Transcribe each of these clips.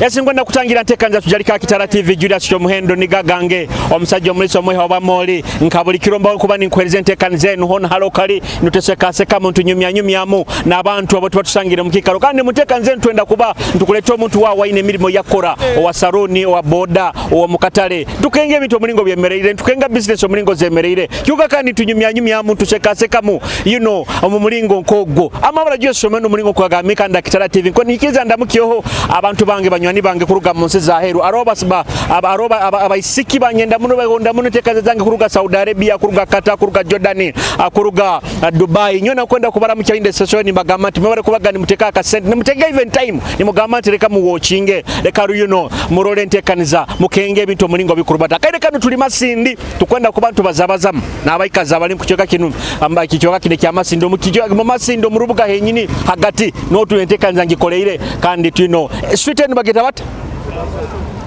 Yasingwa nakutangira ntekanza tujalika Kitara TV Julius Kyomuhendo nigagange omusajja omulisa omweha obamoli nkabuli kiromba kuba ninkwereze ntekanze nuhona halokali nuteseka seka muntu nyumya nyumyamu n'abantu abo tuba tusangire mu kikaro kandi mutekanze ntwenda kuba ntukuleta omuntu wa waine emirimo yakora owa saruni owa boda owa mukatale tukenge ebintu omulingo byemereire tukenga business omulingo zemereire kyuka kandi tunyumya nyumyamu tuseka sekamu you know omu mulingo nkogwo amabara Julius Kyomuhendo mulingo kwagamika nda Kitara TV nko nikiza ndamukyoho abantu bange banywani bange kuruga mu nsi za heru aroba siba aroba abaisiki banyenda muno bagonda muno tekaze zange kuruga Saudi Arabia kuruga Qatar kuruga Jordan kuruga Dubai nyona kwenda kubara mu kyinde session bagamba nti mwebare kubaga ni muteka akasente nimutega even time nimugamba nti reka mu watchinge reka you know murole ntekaniza mukenge ebintu omulingo bikurubata kaire kanu tuli Masindi tukwenda ku bantu bazabazamu n'abaikaza bali kuchoka kinu amba kichoka kine kya Masindi mu mu Masindi mu rubuga henyini hagati no tuentekanza ngikoleire kandi tuno street enu bageta bata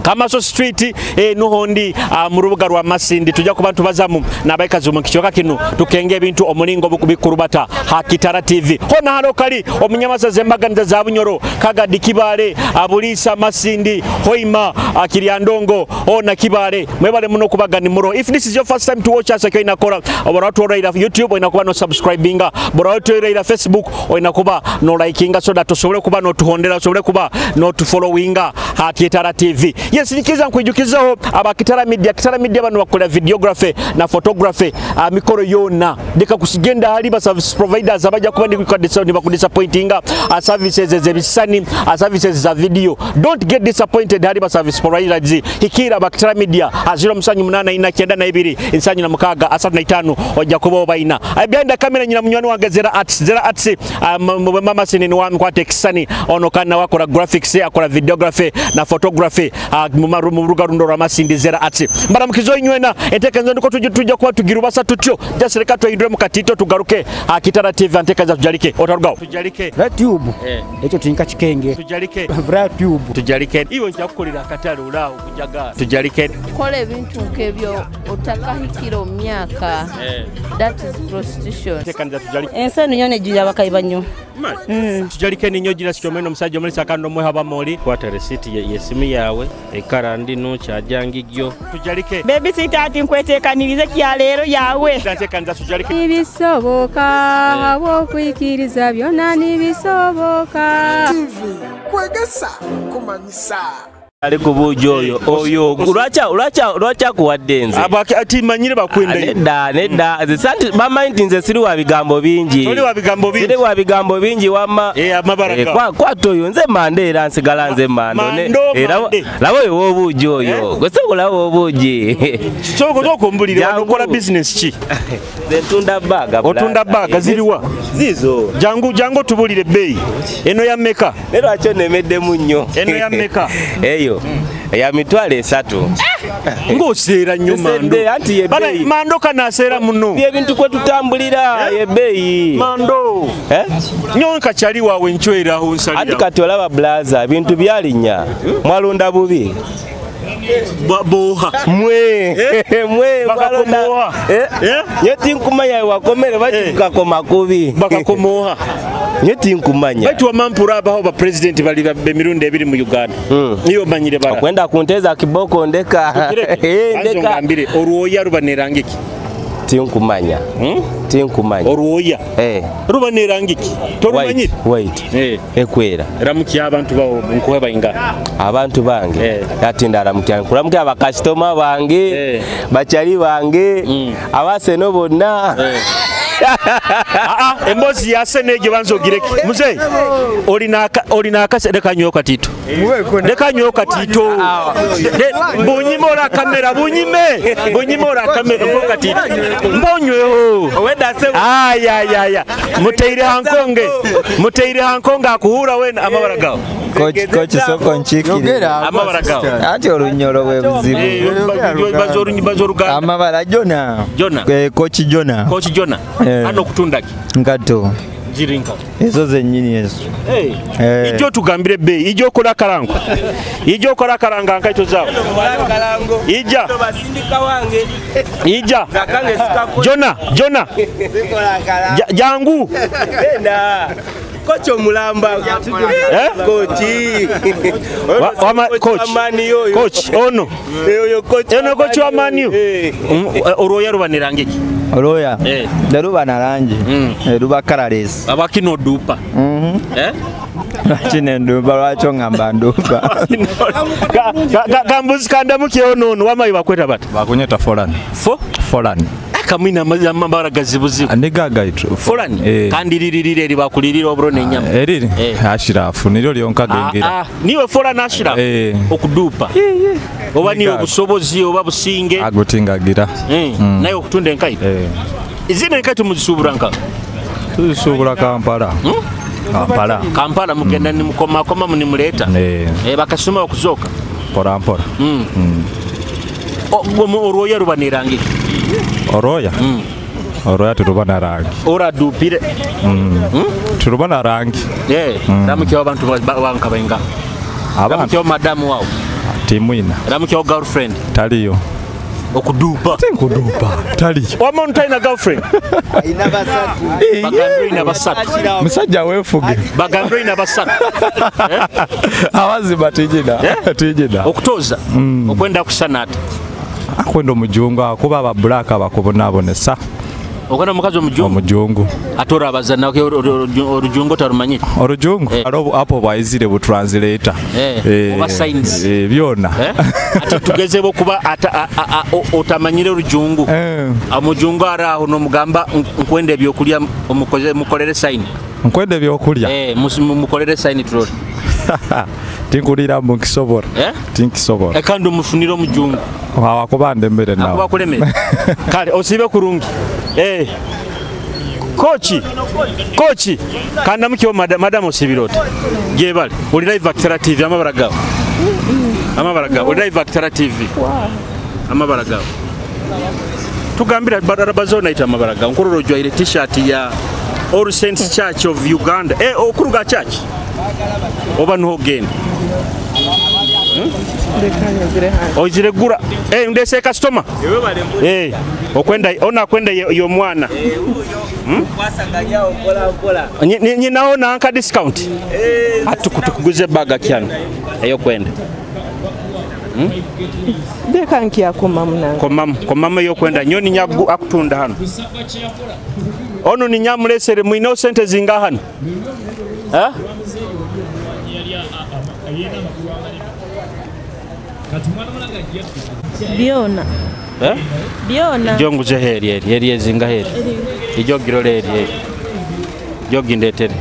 Kamaso Street nuhondi mu rubuga rwa Masindi tujja ku bantu bazamu n'abaikazi mu kichoka kinu tukenge ebintu omulingo bikurubata ha Kitara TV hona halokali omunyamasa zembaganiza za Bunyoro Kagadi Kibale Abulisa Masindi Hoima Kiryandongo ona Kibale mwebale muno kubagani muro. If this is your first time to watch us akyo inakora obaratu oraira YouTube inakuba no subscribinga boratu oraira Facebook inakuba no likinga so that tosobole kuba no tuhondera osobole kuba no tufollowinga ha Kitara TV. Yes, nikiza nkwijukizaho aba Kitara Media. Kitara Media bano bakola videography na photography mikoro yona deka kusigenda hali ba service providers abajja kuba ni bakudisappointinga services zebisani services za video. Don't get disappointed hali ba service providers hikira ba Kitara Media 0784 92 35 ojja kuba obaina behind the camera nyina munywani wange Zera Arts. Zera Arts mama sini wa mkwate kisani ono kana wakora graphics akora videography na photography mu rubuga rundo rwa Masindi Zera Arts mbaramukizo inywena entekanzo ndiko tujja kuba tugirubasa tutyo just reka twahindure mu katito tugaruke Kitara TV antekaza tujalike otarugaho tujalike Tube ekyo tinka kikenge tujalike Vra Tube tujalike iwe njakukolera akatale olaawo kujaga tujalike kola ebintu nk'ebyo otakahikira omu myaka that is prostitution. Entekanza tujalike ensi eno yona ejjulira abakayi nnyo. Tujalike ninyo gira sikyomeno omusajja omulisa kandi omweha bamoli kwata receipt yesimu yawe ekara ndino kyajangijjo tujalike baby sita nkwetekanirize kyaleero yawe entekanza tujalike nibisoboka habwokwikiriza byonna nibisoboka TV kwegesa kumanyisa ali kubuuja oyo oyo lwaki akuwadde nze ati manyire bakwenda nedda nedda nze santi bamanyi nti nze siri wa bigambo bingi toli wa bigambo bingi siri wa bigambo bingi wamma amabara ga kwata oyo nze mande era nsigala nze mando laba oyo w'obuugi oyo gwe sobola w'obuugi sooka okumbulire wano okola business ki nze ntunda baaga otunda baaga ziriwa zizo jangu jangu otubulire ebbeeyi eno ya mmeka ne lwaki onemeddemu nnyo eno ya mmeka eyo ya mitwalo 3 ng'oseera nnyo mando mando kanaseera muno ebintu kwe tutambulira ebbeeyi mando nyo nkakyali waawe nchweraho nsalira ati kati olaba blaza bintu byalinnya mwalonda bubi boha mwe mwe bakakomoha nyo tinkumanya wakomere bakikakoma kubi bakakomoha nyo tinkumanya baitu wamampura abaho ba president bali bemirundi ebiri mu Uganda niyo manyire bara okwenda kunteza kiboko ndeka ndeka ngambire orwoya ruba nerangiki tinkumanya tinkumanya orwoya ruba nerangiki torumanyire wait ekwera ramukiya abantu bawo nkuwe bayinga abantu bange ati ndaramukya nkuramukya abakasitoma bange bakyali bange abaseno bonna embozi ya sene gye banzogireke muzeyi olina akase leka nyweyo katito leka nyweyo katito bunyime ola kamera bunyime bunyime ola kamera mbo katito mbonyweho ayayaya muteire hankonge muteire hankonge akuhura wena amabara gawo Coach soko nchikire amabara gawo anti olunyolo bwe buzibu bazo amabara Jona Jona Coach Jona Coach Jona hano kutundaki nkato jirinka ezo zenyini ezo ijo tugambire bei ijo okola karango ijo okola karanga nkaito zawo ija ija Jona Jona jangu Kocha omulamba. Kochi. Coach. Coach ono. Oyo coach. Ono coach wa Man U. Olwoya ruba ne rangi ki? Olwoya. Teruba na rangi. Ruba colorless. Abakino dupa. Lwaki nendupa lwaki ongamba ndupa? Kambuzi kandamuke ono ono wamayi bakweta bata. Bakunyeta Forlan. Forlan. Kamwina amabara gazibuzibu. Niga gaitu. Forlan. Kandi liri eri bakulirira oburo n'ennyama. Eriri. Ashirafu niryo lyonka gengira. Niwe Forlan Ashirafu. Okudupa. Oba niwe obusobozi oba businge. Agutingagira. Naye okutunda enkaito. Izina enkaito muzisuubura nka? Tuzisuubura Kampala. Kampala. Kampala mugenda ni mukoma koma munimuleta. Bakasuma okuzoka. Mpora mpora. Olwoya ruba nerangi. Oroya? Oroya turuba na rangi. Ora dupire. Turuba na rangi. Ramukyo abantu banka benga. Ramukyo madamu wao. Timwina. Ramukyo girlfriend. Taliyo. Okudupa. Tinkudupa. Taliyo. Wama ontaina girlfriend. Ina basatu. Bagambe ina basatu. Musajja weefuge. Bagambe ina basatu. Abazima tijina. Tijina. Okutoza. Okwenda kusanata. Akwenda omujungu akuba aba black abakubonaabonesa. Okwenda omukazi omujungu. Omujungu. Ate orabaza orujungu tarumanyire. Orujungu aro apo baizire bu translator. Oba signs. Byona. Ate tugezebo kuba otamanyire orujungu. Omujungu araho nomugamba nkwenda ebyokulya omukoze mukolere sign. Nkwenda ebyokulya. Mukolere sign tulore. Tinkulira mu kisobora. Tinkisobora. Kandi omufunira omujungu. Wakuba ndemere nawe. Akuba kulemere. Kale osibe kurungi. Kochi. Kochi. Kanda mukyo madam osibirota. Jebale. Oli live Akitara TV amabara gawo. Amabara gawo. Oli live Akitara TV. Wow. Amabara gawo. Tugambira bazona ita amabara gawo. Nkuroro jwaire t-shirt ya All Saints Church of Uganda. Okuruga church. Oba nuho genda. Oizire gura. Ndese customer. Okwenda ona kwenda yo mwana. Nyinaona anka discount. Atukutukuguze baga kyano. Eyo kwenda. Ndeka nkiakoma munange. Komamu, komamu eyo kwenda nyoni nyagu akutunda hano. Ono ni nyamulesere mwino sente zinga hano. Byona. Byona. Jonguze heri heri heri ezinga heri. Ijogiro heri heri. Jogindetere.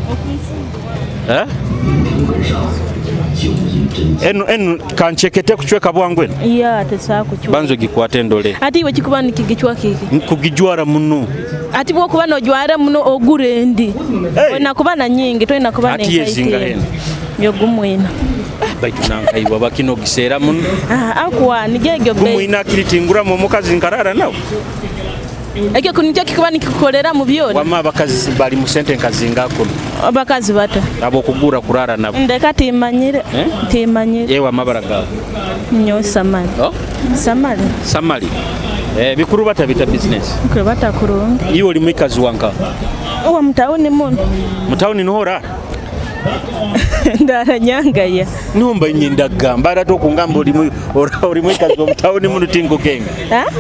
Enu enu kanchekete kuchweka bwangu eno. Yeah, tesakuchwa. Banzo gikwate ndole. Ati iwe kikuba nikigichwa kiki. Nkugijwara muno. Ati bwo kuba nojwara muno ogure ndi. Ona kuba na nyingi toyina kuba Ati yezinga heno. Yogumwina. Baitu nankaiwa bakino gisera muno. Akuwa nigegyo be. Gumwina kiritingura mu mukazi nkarara nawe. Ekyo kunicyo kikuba nikikukolera mu byona. Wama abakazi bali mu sente nkazinga kuno. Abakazi bata. Abo kugura kurara nabo. Ndeka timanyire. Timanyire. Yewe amabara gawe. Nyo samali. Oh? Samali. Samali. Bikuru bata bita business. Bikuru bata kurungi. Iwe oli mwikazi wanka. Owa mutawuni muno. Mutawuni niho orara? Ndara nyangaya. Numba inyenda gamba ara tokungamba oli mwikazi omutawuni muno tingukenga.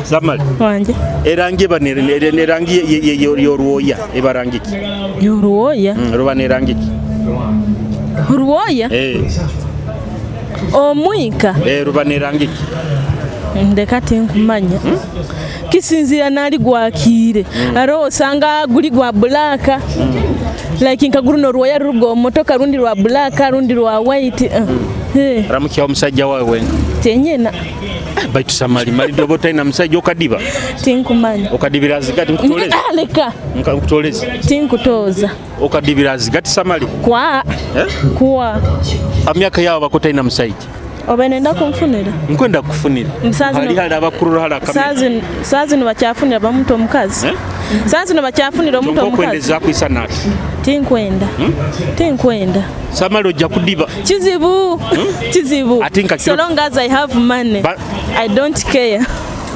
Samali. Wanje. Erangi eba nerangi yoruoya ebarangi ki? Yoruoya? Ruba nerangi ki? Ruoya? Omwika. Ruba nerangi ki? Ndeka tinkumanya. Kisinzira nali gwakire. Aro osanga guli gwa black. Like nkaguru no ruoya rugo motoka rundi rwa black rundi rwa white. Ramukya omusajja wawe wenga. Tenyena. Baitu samali mali dobo taina musajja okadiba. Tinkumanya. Okadibira zigati nkutoleza. Leka. Nkutoleza. Tinkutoza. Okadibira zigati samali. Kwa. Kwa. Amyaka yawe bakotaina musajja. Oba nenda kumfunira. Nkwenda kufunira. Hali hali abakurura hala kamera. Sazi no bakyafunira bamuntu omukazi. Sazi no bakyafunira omuntu omukazi. Nkwendeza kwisa nati. Tinkwenda. Tinkwenda. Samali ojja kudiba. Kizibu. Kizibu. So long as I have money, I don't care.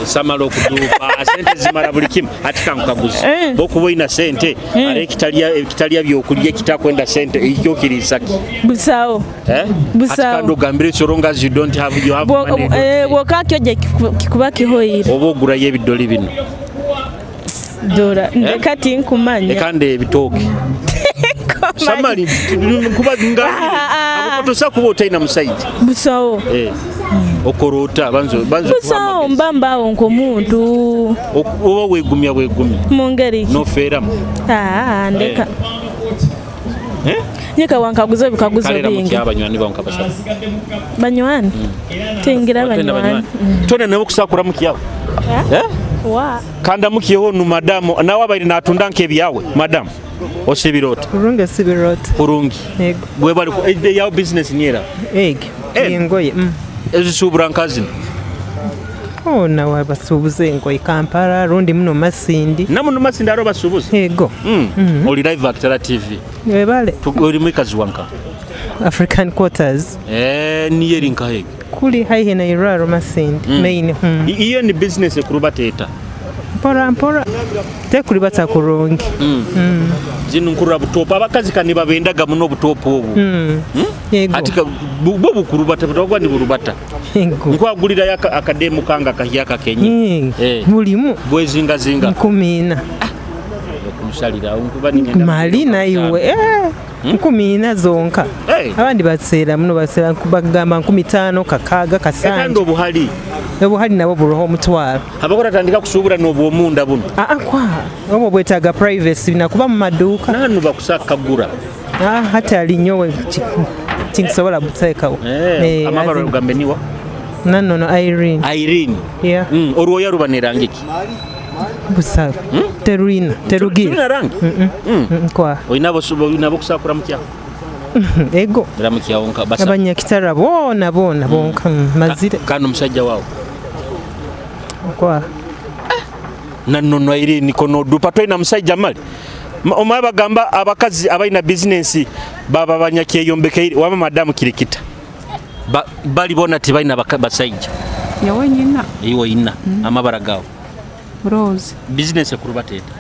Samala okuduupa sente zimala buli kimu ati kankukaguza bokuba olina sente ale ekitalya byokulya ekitakwenda sente ekyo kiriisaki Busawo. Busawo. Ati kandi ogambire so long as you don't have, you have money. Bwoka kyoje kikuba kihoyire. Oba ogulayo ebidoli bino. Dora ndeka tinkumanya. Ekande ebitooke. Samali kuba nga abukotosa kuba otalina musajja. Busawo. Okorota banzo busawo mbambawo nk'omuntu. Oba weegumya bwegumya. Mu ngeri ki? Nofeeramu. Ndeka. Nyeka wankaguza ebikaguzo Kalera bingi. Mukyaba banywani bawe nkabasaba. Banywani? Tingira banywani. Tone nabo kusakura mukyawe. Wa. Kanda mukiyeho nu madamu nawe abaire natunda nk'ebyawe madamu. Osibirota. Kurungi sibirota. Kurungi. Yego. Gwe bali yawe business nyera. Ego. Engoye. Ezisubura nkazino. Oh nawe basuubuza engoye Kampala rundi muno Masindi. Namuno Masindi aro basuubuza. Yego. Oli live Akitara TV. Webale. Oli mwikazi wanka. African Quarters. Niye rinka hege. Kuli haihi na Iraro Masindi. Main. Iyo ni business ekurubateeta. Mpora mpora. Tekulibata kurungi. Zino nkurura butopo abakazi kani babendaga muno butopo obu. Yego. Ati bo bukurubata butagwa ni burubata. Nkwagulira akademu kanga kahyaka kenyi. Bulimu. Bwezinga zinga. 14. Okumusalira nkuba ningenda. Mali naiwe. 14 zonka. Abandi baseera muno baseera bagamba 15 kakaaga kasanju. Kandi obuhali. Obuhali nabo buroho omutwalo. Abakora tandika kusubura n'obwomunda buno. Kwa. Obwo bwetaaga privacy nakuba mu maduuka. Nanu bakusaka kagura. Hati ali nyowe tinsobola buteekawo. Amabara ogambe niwa. Nanono Irene. Irene. Yeah. Orwoya ruba nerangi ki? Busa. Terulina, terugira. Terulina rangi? Kwa. Oyina kusakura mukya? Ego. Ramukya wonka basa. Abanyakitara bona bona bonka mazire. Kandi omusajja wawe. Kwa. Nanono Irene kono dupa toyina musajja mali. Omaye bagamba abakazi abalina business baba banyakyeyombeka wama madamu kirikita. Bali bona tebalina basajja. Yawe nyina. Iwe ina amabara gawe. Rose. Business ekurubateeta.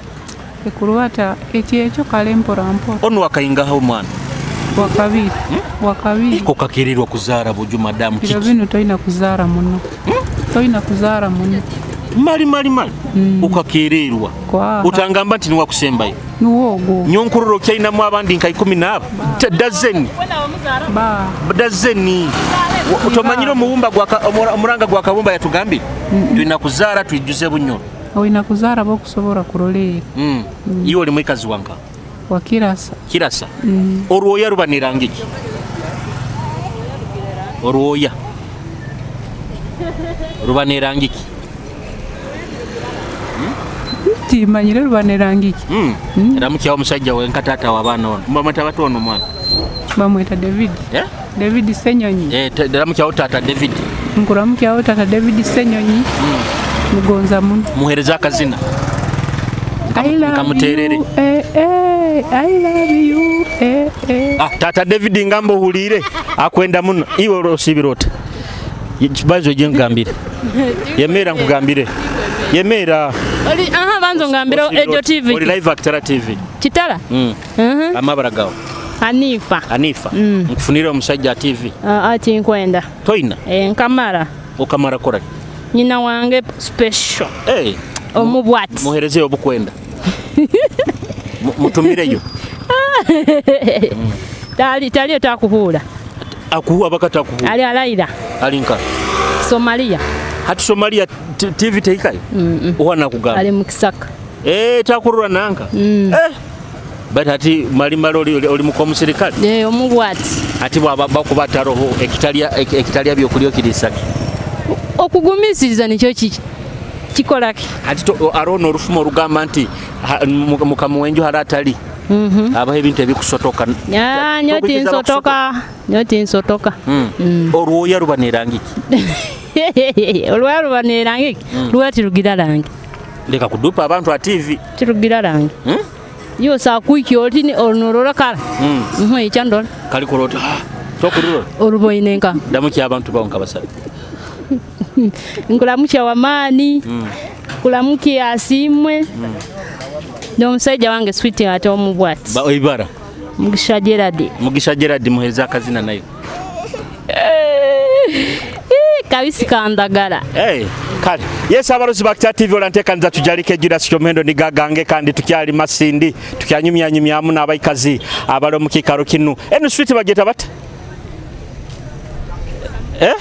Ekurubata ekyekyo kale mpora mpora. Ono wakaingaho omwana. Wakabiri. Wakabiri. Iko kakererwa kuzaara buju madamu kiki. Biro bino toyina kuzaara muno. Toyina kuzaara muno. Mali mali mali. Ukakererwa. Utangamba nti niwa kusembayo. Nuwogo. Nyonkururo kyayinamu abandi nka 10 dozen. Ba. Dozen. Utomanyire omuwumba gwa omuranga gwa kabumba yatugambire. Tulina kuzaara tuijuze bunyoro. Oyina kuzaara bokusobola kuroleera. Iwe oli mwikazi wanka. Wa Kirasa. Kirasa. Orwoya ruba nerangi ki? Orwoya ruba nerangi ki? Timanyire ruba nerangi ki? Ramukya omusajja we nka taata w'abaana ono. Mbamweta bata ono omwana? Bamweta David. David Senyonyi. Ramukyawo taata David. Nkuramukyawo taata David Senyonyi. Mugonza muno. Muhereza akazina. I love you. I love you. Tata David ngambo hulire akwenda muno iwe osibirota. Banzo je ngambire. Yemera nkugambire. Yemera. Oli banzo ngambire Ejo TV. Oli live Akitara TV. Kitara? Amabara gawo. Hanifa. Hanifa. Nkufunire omusajja TV. Ati nkwenda. Toyina? Nkamara. Okamara kora. Nyina wange special. Omubwati. Muhereze obukwenda. Mutumireyo. Tali tali takuhula. Akuhuwa bakata akuhuwa. Ali alaira. Alinka. Somalia. Hati Somalia TV teikayo? Owana kugamba. Ali mukisaka. Takurura nanka. But hati mali mali oli muko musirikali. Omubwati. Hati bwaba bakubata roho ekitalya byokulya kirisaki. Okugumisiriza nikyo kikolaki. Hati arono orufumo orugamba nti mukamuwenjo haratali. Abaho ebintu ebikusotoka. Nyo tinsotoka. Nyo tinsotoka. Orwoya ruba nerangi ki? Orwoya ruba nerangi ki? Ruba tirugira rangi. Leka kudupa abantu a TV. Tirugira rangi. Yo sakuiki otini onorora kala. Echandora. Kali kurota. Tokurura. Oruboinenka. Ndamuki abantu bawo nkabasaba. Nkuramukya wamaani. Nkuramukia Asiimwe. N'omusajja wange Sweet ate omu bwati. Ibara. Mugisha Gerard. Mugisha Gerard muhereza akazina nayo. Kabisi kandagara. Hey, kale. Yes, abarozi ba Kitara TV olanteekaniza tujalike Julius Kyomuhendo nigagange kandi tukyali Masindi tukyanyumyanyumyamu n'abaikazi abali omu kiikaro kinu. Eno street bagyeta bata? Eh?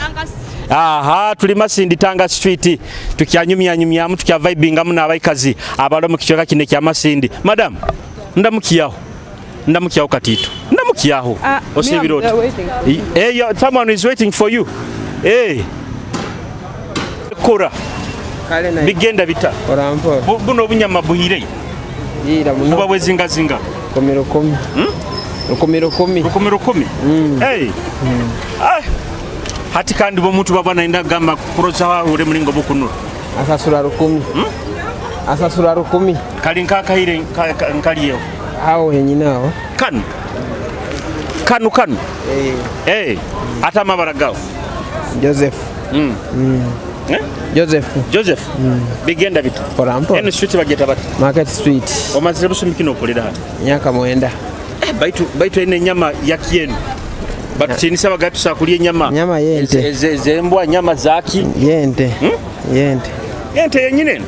Aha, tuli Masindi Tanga Street tukyanyumyanyumyamu tukyavibingamu n'abaikazi abali omu kicweka kino ekya Masindi. Madam, ndamukiyaho. Ndamukiyaho katito. Ndamukiyaho. Osibira oti. Hey, someone is waiting for you. Hey. Kora. Bigenda bita. Buno obunyama buhire. Buba bwezingazinga. 10,000. 10,000. 10,000. Hey. Ah. Hati kandi bomuntu baba naenda gamba kuroza ure mulingo bukunura. Asasura 10,000. Asasura 10,000. Kali nkakahire nkaliyo. Aho henyine aho. Kanu. Kanu kanu. Eh. Hey. Ata amabara gawo. Joseph. Eh? Joseph. Joseph. Bigenda bita. Porampo. Eno street bageta bati. Market Street. Omazire busumikino okolera hano. Myaka 9. Baitu ene nyama ya kienu. Batutinisa bagatusa kulya enyama. Nyama yente. Ezembwa nyama zaki. Yente. Yente. Yente yenyine.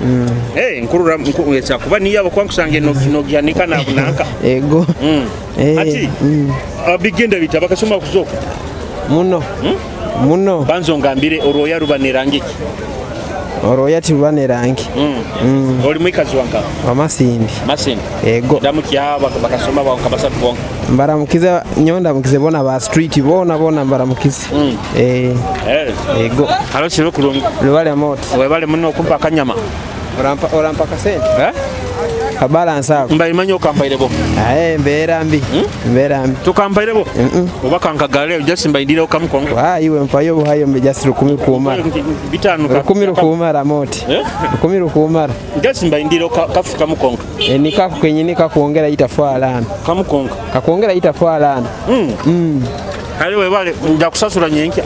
Eh, nkurura nkuweza kuba niyo abakwankusange no gyanika na nanka. Ego. Ati bigenda bita bakasoma kuzoka. Muno. Muno. Banzo ngambire oroya rubanerangiki. Oroya tirubanerangi. Oli mwikazi wanka. Wa Masindi. Masindi. Ego. Ndamukiya bakasoma bonka basatu bonka. Mbaramukize nyonda mukize bona ba street bona bona mbaramukize. Eh. Ego. Halo sibe kulungu. Lubale amoti. Webale muno okumpa akanyama. Orampa kasente. Eh? Kabalance ako. Mbayimanyi okampaire bo. Aye mbeera mbi. Mbeera mbi. Tukampaire bo. Oba kankagale just mbayindire okamukongo. Wa iwe mpayo buhayo mbe just 10,000 kumara. 5 10,000 kumara moti. 10,000 kumara. Just mbayindire kafuka mukongo. Nikako kenyini kakuongera itafwalana. Kamukongo. Kakuongera itafwalana. Kale webale nja kusasula nyenkya.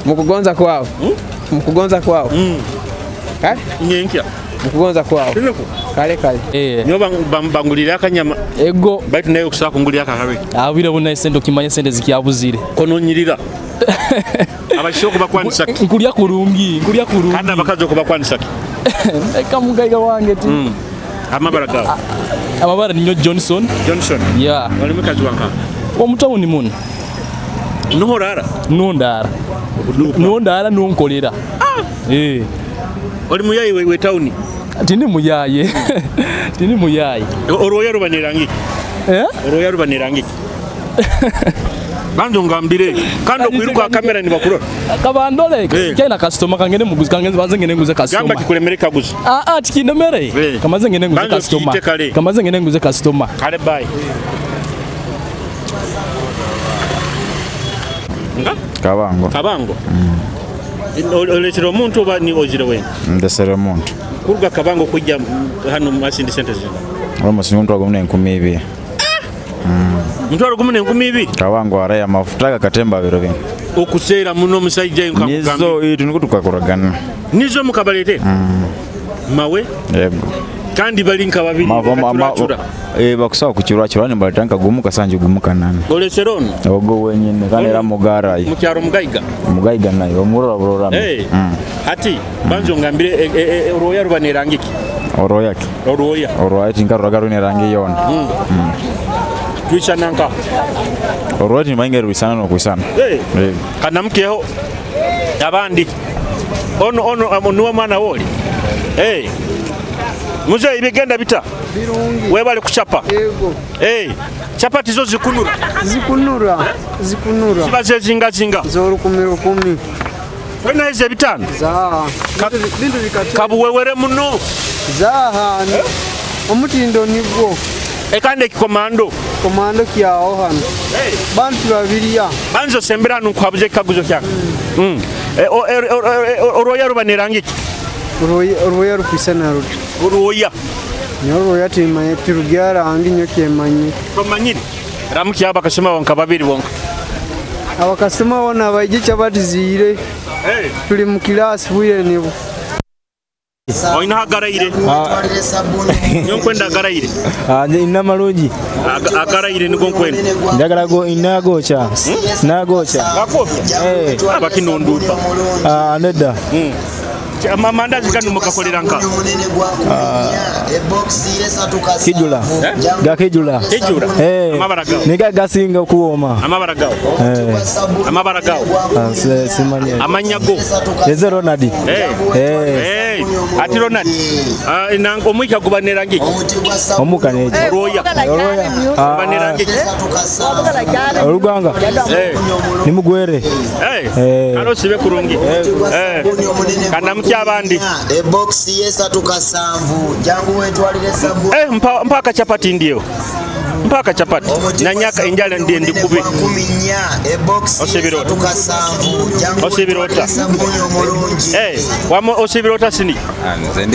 Mukugonza kwao. Mukugonza kwao. Kale? Nyenkya. Mukugonza kwao. Kale kale. Nyo bangulira akanyama. Ego. Baitu nayo kusaka kungulira akahabe. Abire buna sente okimanya sente zikyabuzire. Kononyirira. Abashoko bakwanisa. Nkulya kurungi, nkulya kurungi. Kandi abakazi okubakwanisa. Eka mugaiga wange ti. Amabara gawo. Amabara ninyo Johnson. Johnson. Yeah. Oli mukazi wanka. Omutawuni muno. Nuhorara. Nondara. Nondara nonkolera. Ah. Eh. Oli muyayi we tawuni. Tini muyaye. Tini muyaye. Oroya rubanerangi. Eh? Oroya rubanerangi. Banzo ngambire kandi okwiruka kamera ni bakurora. Kabandole kena customer kangene muguzi kangenze banze ngene nguze customer. Gamba kikulemereka guzi. Ah ah tikinemere. Kamaze ngene nguze customer. Kamaze ngene nguze customer. Kale bye. Nga? Kabango. Kabango. Oletera omuntu oba ni ozire wena? Ndesera omuntu. Kuruga Kabango kujja hano Masindi sente zino. Almost muntu agumne 2,000. Mutwaro gumune 2,000. Kabango araya mafuta gakatemba biro bino. Okuseera muno musajja nkamugamba. Nizo itu niko tukakoragana. Nizo mukabalete? Mawe? Yego. Kandi bali nka babiri. Bakusaba kuchirwa ni balitanka gumuka sanje gumuka nani. Olesera ono? Ogo wenyine kandi era mugara. Mukyaro mugaiga. Mugaiga nayo omurora burora. Eh. Hati banzo ngambire oroya rubanerangiki. Oroya ki? Oroya. Oroya tinka rune rangi yona. Tuisana nka. Oroya timainge ruisana no kuisana. Eh. Kanamkeho abandi. Ono ono nuwa mwana woli. Eh. Muzeyi ibigenda bita. Birungi. Webale kuchapa. Yego. Eh. Chapati zo zikunura. Zikunura. Zikunura. Ziba zezinga zinga. Zo 10,000. Wena eze 5. Zaha. Bintu bikati. Kabuwewere muno. Zaha. Omutindo nigwo. Ekande kikomando. Komando kyawo hano. Hey. Bantu babiriya. Banzo sembera nukwabuze kaguzo kyaka. Oroya rubanerangiki. Oroya rupisana ruti. Oroya. Oroya timanye tirugyara angi nyo kyemanye. Tomanyire. Ramuki aba kasema wonka babiri wonka. Abakasema wona baije chabati zire. Tuli mu kilasi bwire nibo. Oina agaraire. Nyo nkwenda agaraire. Nina malungi. Agaraire nigo nkwenda. Njagala go inagocha. Nagocha. Gakopya. Abakinondupa. Nedda. Amandazi gano mukakolera nka? Kijula. Gakijula. Kijula. Amabara gawo. Niga gasinga okuwooma. Amabara gawo. Amabara gawo. Simanyi. Amanya go. Eze Ronald. Ati Ronald. Nango omwika gubanera ngiki? Omuka neje. Oroya. Gubanera ngiki? Oluganga. Nimugwere. Kalo sibe kurungi. Kana mki abandi. Ebox yesatu kasanvu jangu wetwalire sabuni. Mpaka chapati ndio. Mpaka chapati. Na nyaka enjala ndiye ndikube. Osibirota. Osibirota. Wamo osibirota sini.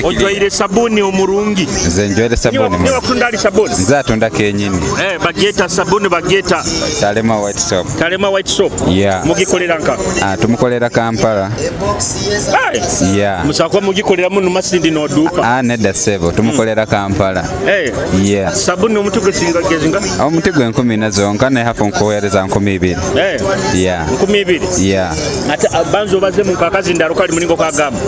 Ojwaire sabuni omurungi. Nze njwaire sabuni. Niwa kutunda ali sabuni. Nze atunda kenyini. Bageta sabuni bageta. Talema white soap. Talema white soap. Yeah. Mugikolera nka. Tumukolera Kampala. Yeah. Musakwa mugikolera muno Masindi no duka. Nedda sebo tumukolera Kampala. Yeah. Sabuni omutugo singa gezinga. Omuti gwe 14 zonka naye hafu nkuweereza 2000. Yeah. 2000. Yeah. Ate banzo baze mu kakazi ndaro kali mulingo kagamba.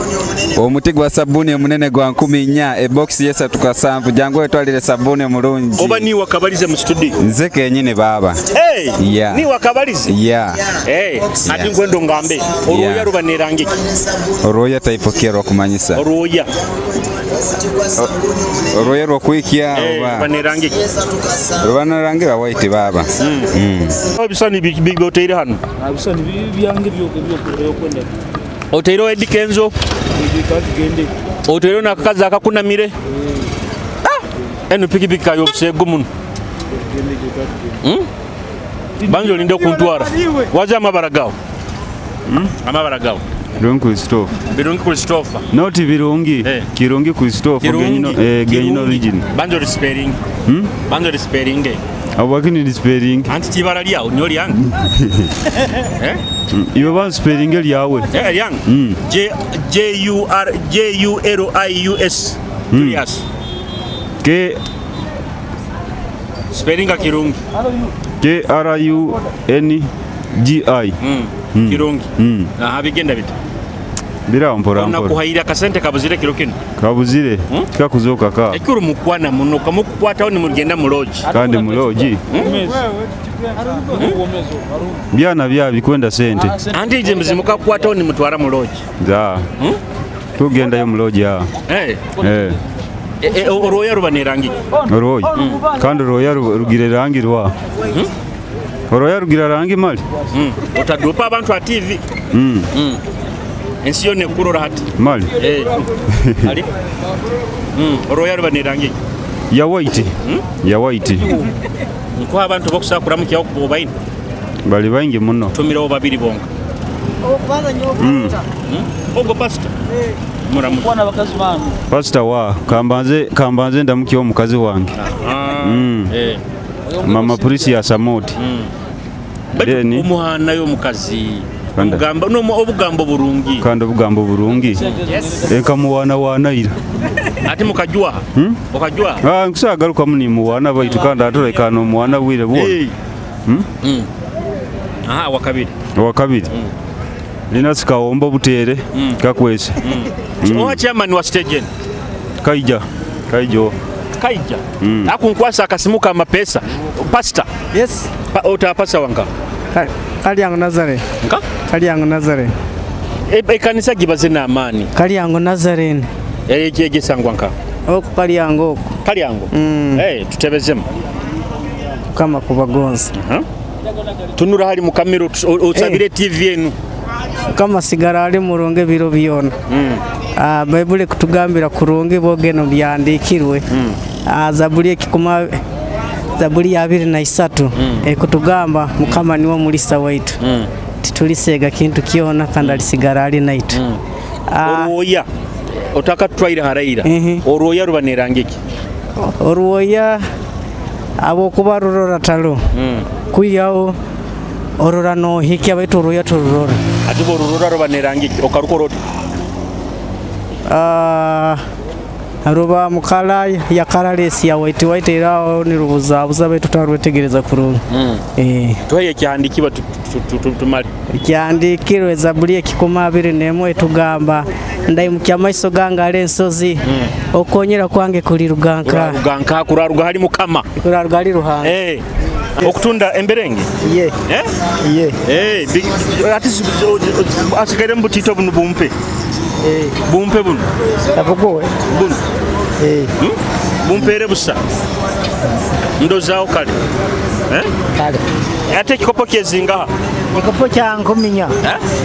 Omuti gwa sabuni omunene gwa 14 ebox yesatu kasanvu jangu wetwalire sabuni omulungi. Oba ni wakabalize mu studio. Nze kenyini baba. Yeah. Ni wakabalize. Yeah. Ati ngwendo ngambe. Oroya rubanerangiki. Oroya type kero kumanyisa. Oroya. Oroya rwokwikia oba. Banerangiki. Rubanerangira white baba. Ebisani bigoteire hano. Ebisani byange byokwenda. Oteiro Eddy Kenzo. Oteiro nakakazi akakunamire. Eno pikipiki kayo obusegu muno. Banjo olinde okuntwara. Waza amabara gawo. Amabara gawo. Birungi Christopher. Birungi Christopher. Not Birungi. Kirungi Christopher. Genyino origin. Banjo respelling. Banjo respelling. Abakini respelling. Anti tibara lyawo nyo lyange. Iwe ban spelling lyawe. Lyange. J J U R J U L I U S. Julius. K spelling Kirungi. K R U N G I. Kirungi. Aha bigenda bita. Bira mpora mpora. Nakuhaira kasente kabuzire kiro kino. Kabuzire. Kikakuzoka ka. Ekuru mukwana muno kamukukwataho ni mugenda mu lodge. Kandi mu lodge. Byana bya bikwenda sente. Anti je mzimuka kukwataho ni mutwara mu lodge. Za. Tugenda yo mu lodge ya. Oroya rubanerangi. Oroya. Kandi oroya rugire rangi rwa. Oroya rugira rangi mali. Otadupa abantu a TV. Ensi yonna ekurora hati. Mali. Ali. Oroya rubanerangi. Ya white. Ya white. Nko abantu bokusakura mu kyawo kubaine. Bali bangi muno. Tumirawo babiri bonga. Ogo pastor. Muramu. Pastor wa kambanze ndamukyo omukazi wange. Mama Precious Samoti. Then omuhana yo mukazi. Ogamba no obugambo burungi. Kandi obugambo burungi. Yes. Eka muwana wanaira. Ati mukajua. Okajua. Nkusagaruka muni muwana baitu kandi atoleka no muwana bwire bwo. Aha wakabiri. Wakabiri. Lina sikawomba butere kakwese. Owa chairman wa stage. Kaija. Kaijo. Kaija. Akunkwasa akasimuka amapesa. Pastor. Yes. Ota pastor wanga. Kalyango Nazarene. Nka? Kalyango Nazarene. Ekanisa gibaze n'amaani. Kalyango Nazarene. Ekyegyesangwa nka? Oku Kalyango oku. Kalyango? Tutebezemu. Kama kubagonza. Tunura hali mukamiro osabire TV enu. Kama sigara ali murunge biro byona. Baibuli kutugambira kurungi bogeno byandikirwe. Zaburi ekikuma Zaburi ya 23 ekutugamba mukama niwe mulisa waitu. Titulisega kintu kiona kandi alisigara ali naitu. Oroya otaka twaira haraira. Oroya rubanerangiki. Oroya abo kuba rurora talo. Kuyaho orora no hiki abaitu oroya tururora. Ate borurora ruba nerangi okarukora oti? Ruba mukala ya karalesi ya white white era nirubuzabuza baitu tutarwetegereza kurungi. Tuhaye ekihandikiwa tumale. Ekihandikirwe Zaburi 21 etugamba ndaimukia amaiso gange ali ensozi okukonyera kwange kuli ruganka. Kuraruganka kuraruga hali mukama. Kuraruga hali Ruhanga. Okutunda emberenge? Ye. Ye. Ati asigaire mu butito buno bumpe. Bumpe buno. Abugowe. Buno. Bumpere busa. Ndozaawo kale. Kale. Ate ekikopo kyezingaha? Ekikopo kya 14.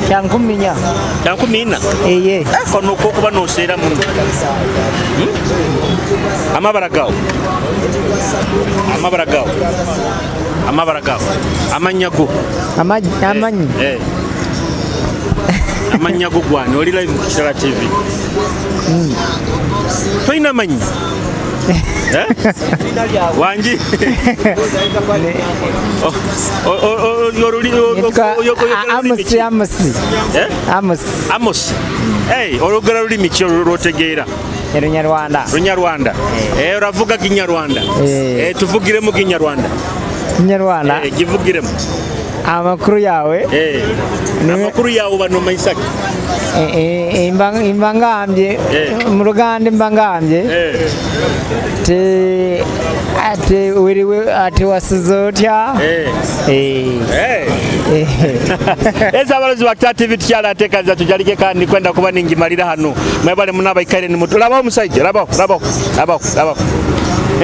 Kya 14. Kya 14? Eye. Kono kokuba noseera muno. Amabara gawo. Amabara gawo. Amabara gawo. Amannya go. Amanyi. Amannya go gwani oli live ku Kitara TV. Tolina amannya? Wangi? Amos. Olugero lulimi ki lw'otegeera? Runyarwanda. Runyarwanda. Oravuga Kinyarwanda. Tuvugiremu Kinyarwanda. Kinyarwanda. Givugiremu. Amakuru yawe. Amakuru yawe bano maisaki. Imbangambye mu Ruganda imbangambye. Te ate wiriwe ate wasize otya. Eza abalozi ba Kitara TV tukyala ateekaniza tujalike kandi kwenda kuba ningimalira hano. Mwebale munabaikaire ni mutu. Labaho omusajja, labaho, labaho, labaho, labaho.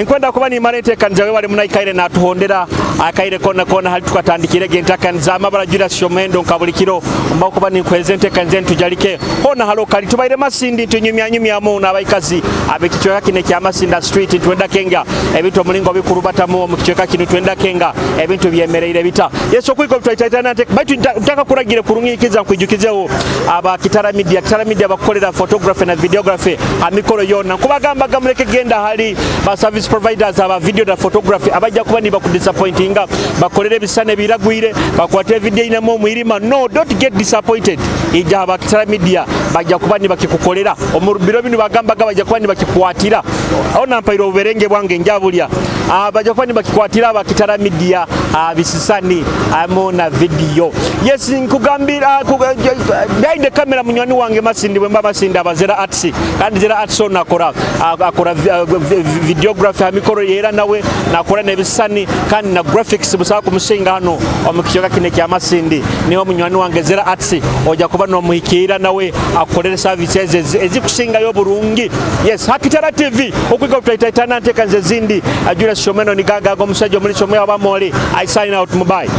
Nkwenda kuba nimara enteekaniza webale munaikaire natuhondera akaire kona kona hali tukatandikire enteekaniza amabara Julius Shomendo nka buli kiro mba kuba ninkweza enteekaniza ntujalike hona halo kali tubaire Masindi tunyumyanyumyamu n'abaikazi ab'ekicweka kino ekya Masinda Street twenda kenga ebintu omulingo bikurubatamu mu kicweka kino twenda kenga ebintu byemereire bita Yesu okwiko twaitaitana baitu ntaka kuragire kurungikiza nkwijukizeho aba Kitara Media. Kitara Media bakukolera photography na videography amikoro yonna nkubagambaga muleke genda hali ba service providers aba video na photography abajja kuba ni bakudisappointinga bakolere ebisane biragwire bakwate video inamo omwirima. No, don't get disappointed. Ija aba Kitara Media bajja kuba ni bakikukolera omubiro bino bagambaga bajja kuba ni bakikwatira aho nampaire obuberenge bwange njabulya bajja kuba ni bakikwatira aba Kitara Media bisisani amo na video. Yes, nkugambira behind the camera munywani wange Masindi bwemba Masindi abazera arts kandi zera arts on akora akora videography amikoro yera nawe nakora nebisani kandi na graphics busaba kumusinga hano omukiyoka kine kya Masindi niho munywani wange zera arts oja kuba no muhikira nawe akolere services ezikusingayo burungi. Yes, Hakitara TV okwiga tutaitana ntekanze zindi Julius Shomeno nigaga omusajja omuli somwe abamoli. I sign out, mubai.